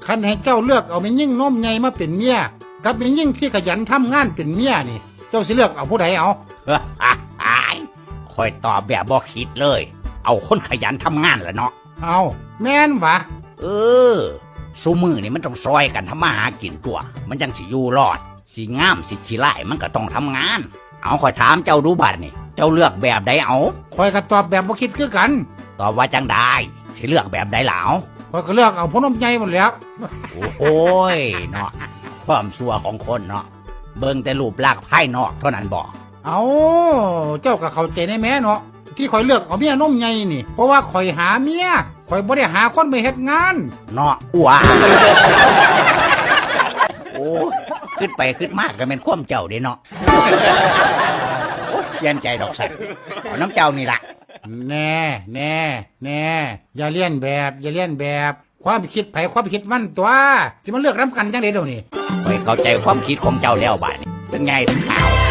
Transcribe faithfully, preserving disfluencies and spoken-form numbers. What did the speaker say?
คันให้เจ้าเลือกเอาแม่ยิ่งนมใหญ่มาเป็นเมีย กับแม่ยิ่งที่ขยันทำงานเป็นเมียนี่ เจ้าสิเลือกเอาผู้ใดเอา ข่อยตอบแบบบ่คิดเลย เอาคนขยันทำงานละเนาะ เอาแม่นวะ เออ ซุมื้อนี่มันต้องซอยกันทำมาหากินตัว มันจังสิอยู่รอด สิงามสิขี้ร้ายมันก็ต้องทำงาน เอาข่อยถามเจ้าดูบัดนี่ เจ้าเลือกแบบใดเอา ข่อยก็ตอบแบบบ่คิดคือกัน ตอบว่าจังใด สิเลือกแบบใดล่ะเอา ข่อยก็เลือกเอาผู้นมใหญ่หมดแหล้ว โอ้ยเนาะ ความชั่วของคนเนาะ เบิ่งแต่รูปลักษณ์ภายนอกเท่านั้นบ่ เอาเจ้าก็เข้าใจในแม่เนาะ ที่ข่อยเลือกเอาเมียนมใหญ่นี่ เพราะว่าข่อยหาเมีย ข่อยบ่ได้หาคนไปเฮ็ดงาน เนาะ อ้วโอ้คิดไปคิดมาก็แม่นความเจ้าเด้เนาะ โอ้ยเปลี่ยนใจดอกสันเอาน้ำเจ้านี่ละ แน่แน่แน่อย่าเลียนแบบ อย่าเลียนแบบ ความคิดไผความคิดมันตัว สิมาเลือกนำกันจังได๋เดี๋ยวนี้ ข่อยเข้าใจความคิดของเจ้าแล้วบาดนี้เป็นไงถึงข่าว